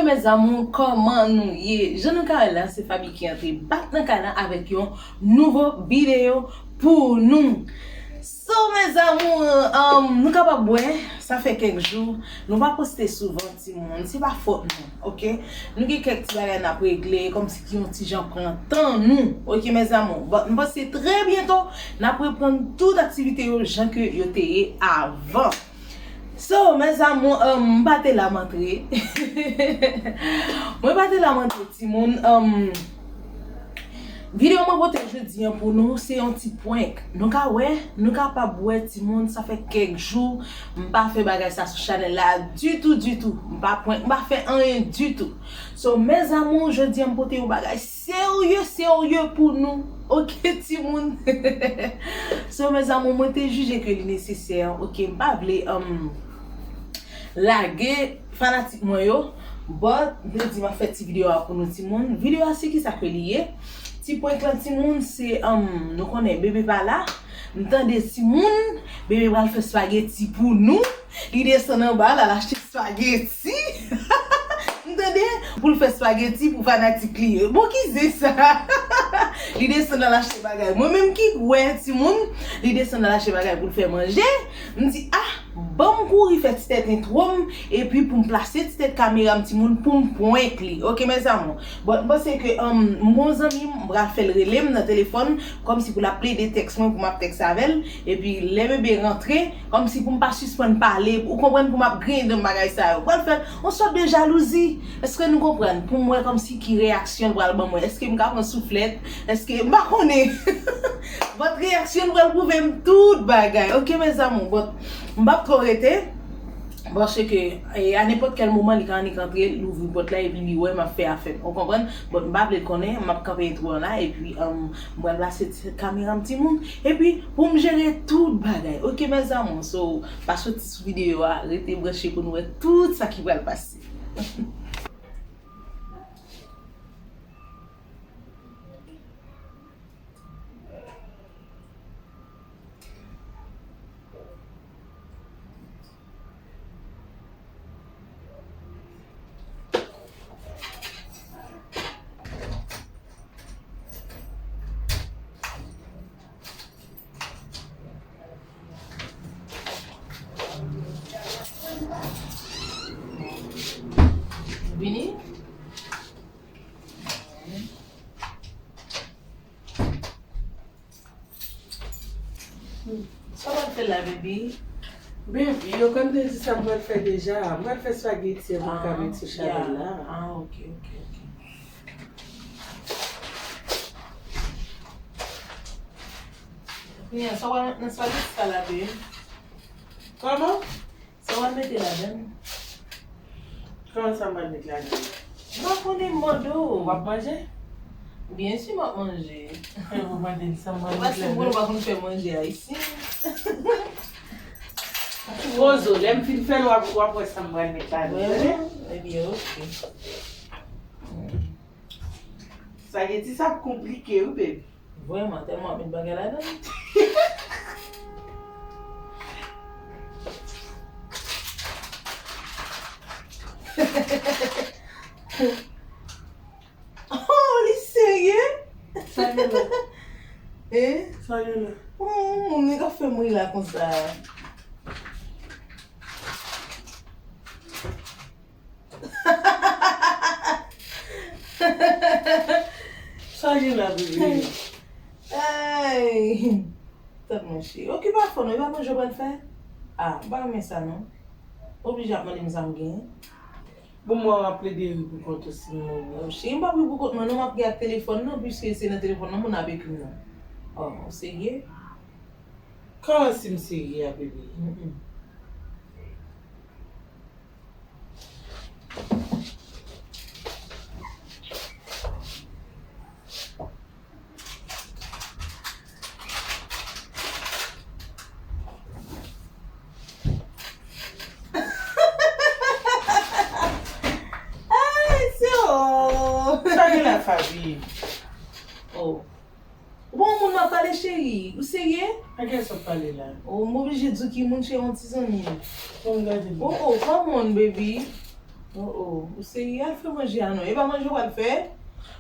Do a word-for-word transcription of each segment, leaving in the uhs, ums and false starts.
Mes amours, kòman nou ye? Jan nou ka wè la, se Faby ki antre back nan kay la avèk yon nouvo videyo pou nou. So, mes amours, um, nou kapab wè, sa fè kèk jou, nou pa poste souvan, timoun, se pa fòt nou, oke? Nou gen kèk ti bagay n ap regle, kòmsi ki yon ti jan pran tan nou, oke, mes amours? But, m panse trè byento, n ap reprann tout aktivite yo jan ke yo te ye avan. So, mes amours, um, m pa te la m antre. Mwen pa te la m antre, timoun. Um, videyo mwen pote jodi an pou nou, se yon ti prank. Nou ka wè, nou kapab wè, timoun, sa fè kèk jou m pa fè bagay sa sou chanèl la ditou, ditou. M pa prank, m pa fè anyen ditou. So, mes amours, jodi an m pote yon bagay serye, serye pou nou. Oke, timoun? So, mes amours, mwen te jije ke li nesesè, oke? M pa vle, um, lage fanatik mwen yo, but m te di m ap fè ti videyo a pou nou, timoun. Videyo a se kisa ke li ye? Ti prank lan, timoun, se, um, nou konnen bebe pa la. M tande, timoun, bebe pral fè spageti pou nou. Li desann anba, l al achte spageti. M tande, pou l fè spageti pou fanatik li yo. Bon, ki zen sa? Li desann al achte bagay. Mwen menm ki wè, timoun, li desann al achte bagay pou l fè manje. M di, ah, ban m kouri fè ti tèt entwo m, epi pou m plase ti tèt kamera m, timoun, pou m prank li. Oke, mes amours? But, m panse ke, um, m gon zanmi m, m pral fè l rele m nan telefòn, kòmsi pou l ap plede tèks mwen, pou m ap tèks avè l. Epi, lè bebe rantre, kòmsi pou m pa sispann pale, ou konprann, pou m ap griyen dan m bagay sa yo. Pral fè yon sòt de jalouzi. Èske nou konprann? Pou m wè kòmsi ki reyaksyon l pral ban mwen. Èske m ka pran souflèt? Èske, m pa konnen. But reyaksyon l pral pwouve m tout bagay. Oke, mes amours? But m p ap twò rete. Paske, e, a nenpòt kèl moman, li ka annik antre, louvri pòt la, epi li wè m ap fè afè m. Ou konprann? But m pa vle l konnen, m ap kanpe entwo an la, epi, um, m pral plase ti kamera m, timoun. Epi, pou m jere tout bagay. Oke, mes amours? So, pa soti sou videyo a, rete branche pou nou wè tout sa ki pral pase. Vini? Sa w ap fè la, baby? Baby, yo konn te di sa m pral fè deja. M pral fè spageti an pou m ka met sou chanèl la. Ah, ok, ok, ok. Kounye a, sa w pral met nan spageti sa la, baby? Kòman? Sa w ap mete ladan l? Kòman sa m pral met ladan l? M pa konnen, m mande w. W ap manje? Byen si m ap manje. Fè w mande l sa m pral met ladan l. Ou pa konn fè manje ayisyen. Poze w, lè m fin fè l, w ap, w ap wè sa m pral met ladan l. Vrèman? Ebyen, oke. Spageti sa ap konplike, wi, baby. Vrèman, tèlman w ap met bagay ladan l. Oh, li serye? Sa gen la? Eh? Sa gen la? Oh, moun li ka fè m ri la konsa. Sa gen la, bebe? Ay! Tèt mwen che. Okipe afè w non, e pa manje w pral fè? Ah, m pa renmen sa non. Oblije ap mande m sa m genyen. Bon, mwen w ap plede ri pou kont ou si m mouri. Oh, cheri, m p ap ri pou kont mwen non, m ap ri ak telefòn nan, piske se nan telefòn nan moun ap ekri m nan. Oh, ou serye? Kòman si m serye a, bebe? Mm-mm. Ay, so. Sa gen la, Faby? Oh. Ou pa wè moun m ap pale, cheri? Ou serye? A kiyès w ap pale la? Oh, m oblije di w ki moun, cheri, yon ti zanmi. Bon, gade m. Oh, oh, come on, baby. Oh, oh, ou serye? Al fè manje a non. E pa manje w pral fè?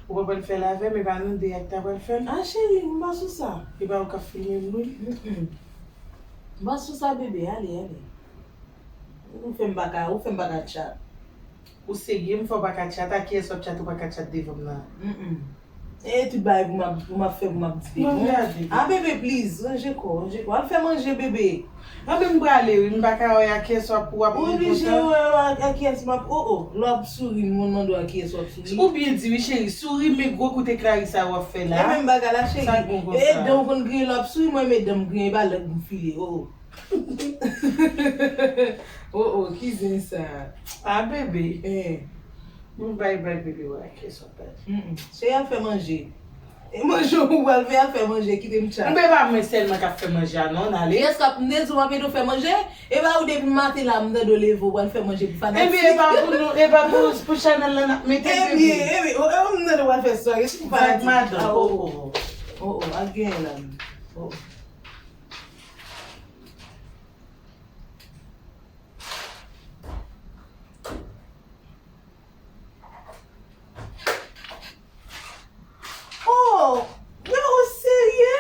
Ou pa pral fè l avè m, e pa nou de a ki ta pral fè l? Ah, cheri, m pa sou sa. E pa ou k ap filme m, wi. Mm-mm. M pa sou sa, bebe. Ale, ale. Ou fè m pa ka, ou fè m pa ka tchat. Ou serye? M fè w pa ka tchat? A kiyès w ap tchat ou pa ka tchat devan m nan? Mm-mm. E tout bagay pou m ap, pou m ap fè, pou m ap di bebe. Bon, gade. Ah, bebe, please, ranje kò w, ranje kò w. Al fè manje, bebe. Mwen menm m prale, wi, m pa ka wè a kiyès w ap, w ap oblije wè a, a kiyès m ap, oh, oh, lè w ap souri, m konn mande w a kiyès w ap souri. Ou byen di, wi, cheri, souri, men gwo kout eklari sa w ap fè la. E menm bagay la, cheri. Sa k bon konsa? E dan w konn griyen lè w ap souri, mwen menm dan m griyen, e pa lang m file, oh, oh. Oh, oh, ki zen sa? Ah, bebe. Eh. Bon, bay, bay, bebe, wè, kiyès w ap pale. Mm, mm. Cheri, al fè manje. E manje ou pral fè, al fè manje, kite m tchat. Enben, e pa mwen sèlman k ap fè manje a, non, n ale. Kiyès k ap, m te di w m ap ede w fè manje? E pa ou depi maten la, m tande w leve, w pral fè manje pou fanatik. Enben, e pa pou nou, e pa pou, pou chanèl la n ap mete, bebe. Ebyen, ebyen, o, o, m tande w pral fè sware pou fanatik. Madan, oh, oh, oh. Oh, oh, al genyen la. Oh. Oh, men ou serye?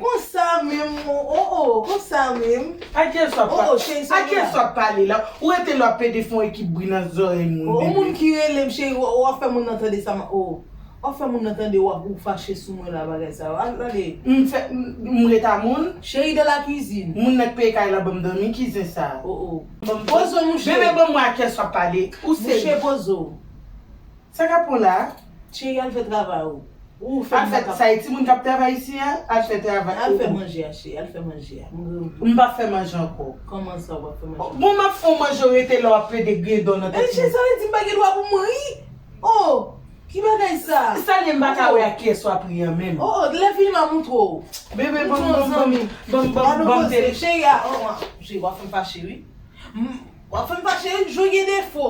Konsa menm, oh, oh, konsa menm. A kiyès w ap pale? Oh, oh, cheri, a kiyès w ap pale la? Ou rete la w ap pede fè yon ekip bri nan zòrèy moun, bebe. Oh, moun ki rele m, cheri, w, w ap fè moun nan tande sa, m, oh. W ap fè moun nan tande w ap, ou fache sou mwen la, bagay sa yo. Al, ale. M fè, m, m ret a moun? Chérie dans la cuisine. Moun nan k peye kay la ban m dòmi, ki zen sa? Oh, oh. Poze w, mouche. Bebe, ban m wè a kiyès w ap pale. Ou serye? Mouche, poze w. Sa k ap pran la? Cheri, al fè travay ou. Ou fè m pa ka. Al fè, sa e timoun k ap travay isi a? Al fè travay ou. Al fè manje a, cheri, al fè manje a. M grangou. M p ap fè manje ankò. Kòman sa, ou p ap fè manje ankò? Bon, m ap fè w manje, w rete la, w ap plede griyen dan w nan tèt mwen. Cheri, sa vle di m pa gen dwa pou m ri? Oh! Ki bagay sa? Sa l ye, m pa ka wè a kiyès w ap ri an menm. Oh, oh, lè fini m a montre w. Bebe, ban m, ban m, ban m, ban m, ban m tele. Cheri a, oh, cheri, w ap fè m fache, wi. M, w ap fè m fache, wi, jou gen defo.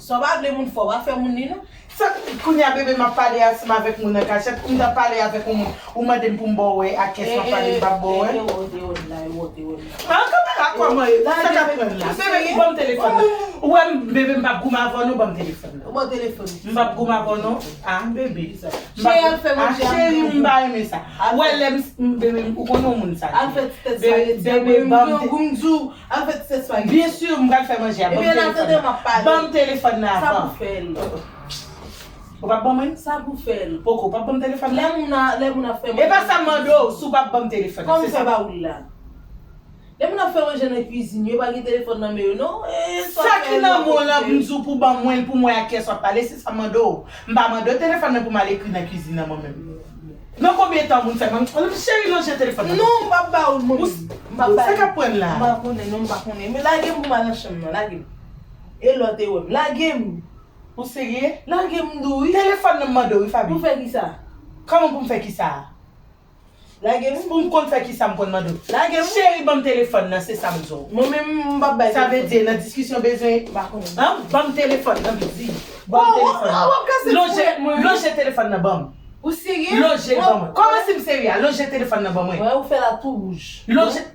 Sa w pa vle moun fè, w pa fè moun li, non. Sa, kounye a, bebe, m ap pale ansanm avèk moun an kachèt, m t ap pale avèk yon moun. Ou mande m pou m ba w wè a kiyès m ap pale, m p ap ba w wè. E, e, e, e, wòt, e, wòt la, e, wòt, e, wòt la. An, kòman la, kòman e? Sa k ap pran la? Bebe, ban m telefòn nan. Ou wè m, bebe, m p ap goumen avè w non, ban m telefòn nan. Ou ban telefòn. M p ap goumen avè w non. Ah, bebe. Cheri, al fè manje a. Ah, cheri, m pa renmen sa. Ou wè lè m, m, bebe, ou konnen yon moun sa. Al fè ti tèt sa, bebe, ban m te- Al fè ti tèt sa. Byen si, m pral fè manje a. Ban m telefòn nan. Ban m telefòn nan avan. Sa pou fè l. Ou p ap ban mwen? Sa pou fè l. Poko, ou p ap ban m telefòn nan? Lè moun a, lè moun ap fè manje. E pa sa m mande w, si w p ap ban m telefòn nan, se sa. Kòman m fè ba ou l la? Lè moun ap fè manje nan kwizin, yo pa gen telefòn nan men yo, non. E, sa ki nan men w lan, m di w pou ban mwen l, pou m wè a kiyès w ap pale, se sa m mande w. M pa mande w telefòn nan pou m al ekri nan kwizin nan mwen menm. Nan konbyen tan moun fè manje? Cheri, lonje telefòn nan. Non, m p ap ba ou l, mwen menm. M p ap ba ou l. Sa k ap pran la? M pa konnen, non, m pa konnen. Men lage m pou m al nan chanm nan, lage m. E lè w te wè m, lage m. Ou serye? Lage m, m di w, wi. Telefòn nan m mande w, wi, Faby. Pou fè kisa? Kòman pou m fè kisa? Lage m. Pou m konn fè kisa m konn mande w. Lage m. Cheri, ban m telefòn nan, se sa m di w. Mwen menm, m p ap bay telefòn. Sa vle di, nan diskisyon bezwen. M pa konnen. An, ban m telefòn nan, m di. Ban m telefòn nan. Lonje, lonje telefòn nan ban m. Ou serye? Lonje l ban mwen. Kòman si m serye a? Lonje telefòn nan ban mwen. Wè, ou fè la tou wouj. Lonje.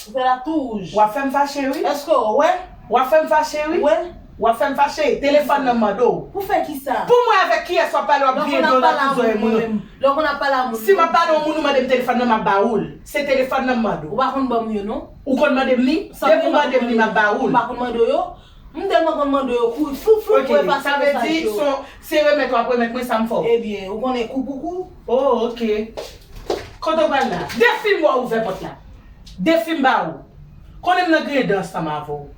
Ou fè la tou wouj. W ap fè m fache, wi. Èske w wè? W ap fè m fache, wi. Wè? W ap fè m fache. Telefòn nan m mande w. Pou fè kisa? Pou m wè avèk kiyès w ap pale, w ap griyen dan w nan tout zòrèy moun yo. Lè w konn ap pale a moun. Si m ap pale a yon moun, ou mande m telefòn nan, m ap ba ou l. Se telefòn nan m mande w. Ou pa konn ban m yo, non. Ou konn mande m li? Depi w mande m li, m ap ba ou l. M pa konn mande w yo. M tèlman konn mande w yo, kouri, fou, fou, pou efase mesaj yo. Ok, sa vle di, se remèt w ap remèt mwen sa m fè w. Ebyen, ou konnen kou pou kou. Oh, ok. Kote w pral la? Depi m wè w ouvè pòt la. Depi m ba ou. Konnen m nan griyen dan ansanm avè w.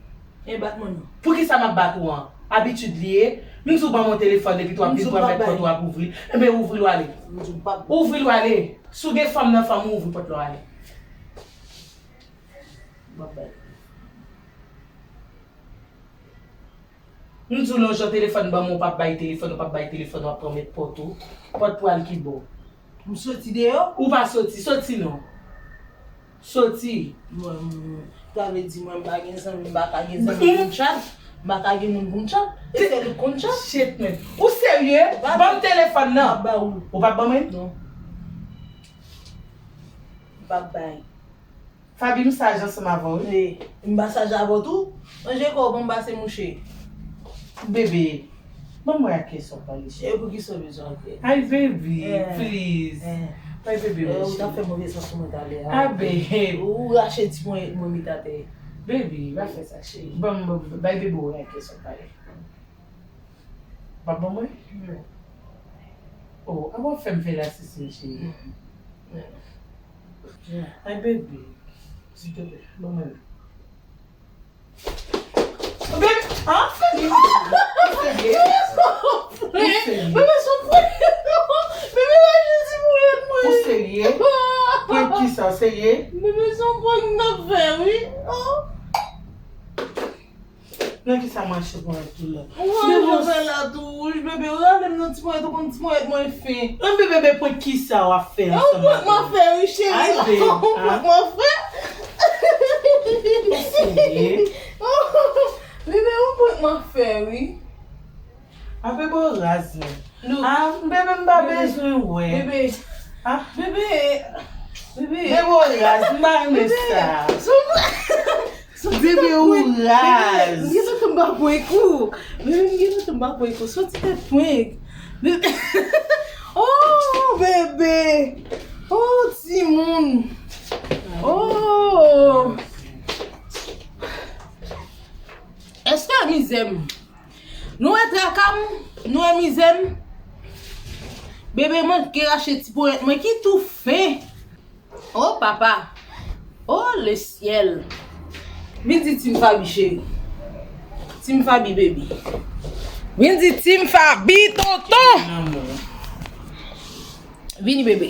E bat mwen non. Poukisa m ap bat ou an? Abitid li ye. M di w ban mwen telefòn epi tou w ap vin pran mèt pòt ou ap ouvri l. Enben ouvri l w ale. M di w pa. Ouvri l w ale. Si w gen fanm nan fanm ou, ouvri pòt la w ale. M ap bay. M di w lonje yon telefòn ban mwen, ou p ap bay telefòn, ou p ap bay telefòn, w ap pran mèt pòt ou. Pòt pou al ki bò? M soti deyò? Ou pa soti, soti non. Soti. Mwen, m, sa vle di mwen m pa gen zanmi, m pa ka gen zanmi pou m tchat. M pa ka gen moun pou m tchat. E sèl ou k konn tchat. Shit, man. Ou serye? Ban m telefòn nan. M ap ba ou. Ou p ap ban mwen? Non. M p ap bay. Fabi, m saj ansanm avè w, wi. Wi, m pa saj avè w tou? Ranje kò w, ban m pase mouche. Bebe, ban m wè ak kiyès w ap pale, cheri. E poukisa w bezwen antre? Ay, baby, please. Bay bebe wè, cheri. Ou t ap fè move sans sou mwen talè a. Ah, babe. Ou rache ti ponyèt mwen met atè. Baby, pa fè sa, cheri. Ban m, bay bebe wè ak kiyès w ap pale. W ap ban mwen? Oh, apa w fè m fè la, Cécile, cheri? Ay, baby, s'il te plaît, ban mwen. Baby, ah, Feli, ou serye? Ou serye? Bebe, son prank. Bebe, rache ti ponyèt mwen. Ou serye? Prank kisa, w serye? Bebe, son prank n ap fè, wi. Oh. Nan kisa m rache ponyèt ou la? Ou wè jan fè la tou wouj, bebe, rale m nan ti ponyèt, ou konn ti ponyèt mwen fen. Nan bebe, bebe, prank kisa w ap fè ansanm avè m? Ou prank m ap fè, wi, cheri. Ay, bebe, ou prank m ap fè. Ou serye? Bebe, ou prank m ap fè, wi. A, bebe, w raz, men. Ah, bebe, m pa bezwen wè. Bebe. Ah. Bebe. Bebe. Bebe, w raz, m pa renmen sa. Bebe, ou raz. Bebe, m gentan tonbe apre kou. Bebe, m gentan tonbe apre kou. Soti tèt prank. Bebe. Oh, bebe. Oh, timoun. Oh. Èske amizè m? Nou wè traka m? Nou wè mizè m? Bebe manke rache ti ponyèt mwen ki tou fen. Oh, papa. Oh, le ciel. Vin di Team Faby, cheri. Team Faby, baby. Vin di Team Faby, tonton. Vini, bebe.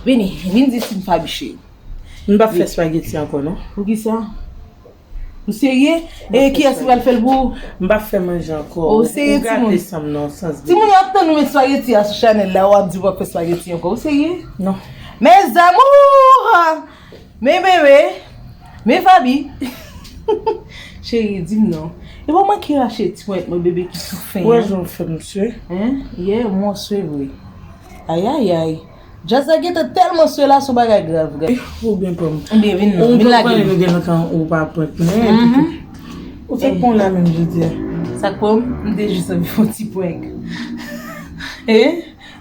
Vini, vin di Team Faby, cheri. M p ap fè espageti ankò, non. Poukisa? Ou serye? E kiyès ki pral fè l pou ou? M p ap fè manje ankò. Ou serye, timoun? Ou gate san m nan yon sans. Timoun yo ap tann ou met espageti a sou chanèl la, w ap di w p ap fè espageti ankò. Ou serye? Non. Mes amours! Men bebe, men Faby. Cheri, di m non. E pa w manke rache ti ponyèt mwen, bebe, ki tou fen an. Ou wè jan w fè m swe? Hein? Yeah, mwen swe vre. Ayayay. Djaz la gentan tèlman swe la, se yon bagay grav, gade. Ou byen pran m. Ebyen, vin non, vin lage m. Ou gen lontan ou pa prank mwen, epi tou. Ou te pran la menm jodi a. Sa k pran m, m te jis anvi fè yon ti prank. Eh?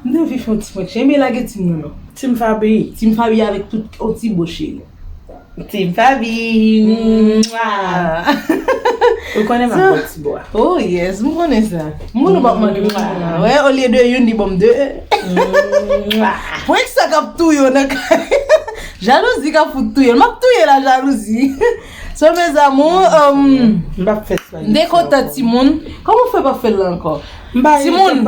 M te anvi fè yon ti prank. Ebyen, lage Team nan non. Team Faby. Team Faby avèk tout yon ti bo cheri. Team Faby. Mwa. Ou konnen m ap bò ti bo a. Oh yes, m konnen sa. M konnen w p ap manke m. Wè, olye de youn, li ban m de. Mwa. Prank sa k ap touye w nan kay. Jalouzi k ap fout touye l. M ap touye la jalouzi. So, mes amours, um, m p ap fè sa. M te kontan, timoun. Kòman w fè pa fè l la ankò? Timoun,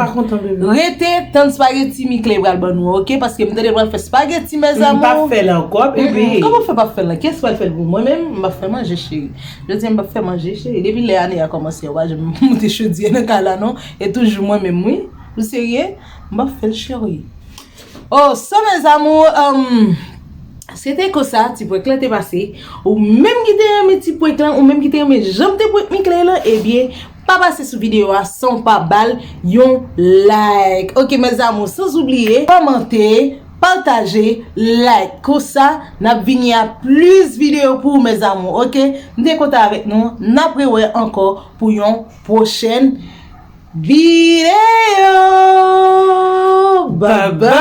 rete tann spageti Mickley pral ban nou, oke? Paske m tande pral fè spageti, mes amours. M p ap fè l ankò, bebe. Kòman fè p ap fè l la? Kiyès pral fè l pou mwen menm? M p ap fè manje, cheri. Jodi a m p ap fè manje, cheri. Depi lè ane a kòmanse, ou pa janm moute chodyè nan kay la, non. E toujou mwen menm, wi. Ou serye? M p ap fè l, cheri. Oh, so, mes amours, um, se te konsa, ti prank lan te pase. Ou menm ki te renmen ti prank lan, ou menm ki te renmen jan m te prank Mickley lan, ebyen, pa pase sou videyo a san w pa ba l yon like. Oke, mes amours, sans oublier, kòmante, pataje, like. Konsa, n ap vini a plis videyo pou ou, mes amours, oke? M te kontan avèk nou, n ap rewè ankò pou yon pwochèn videyo. Bye bye.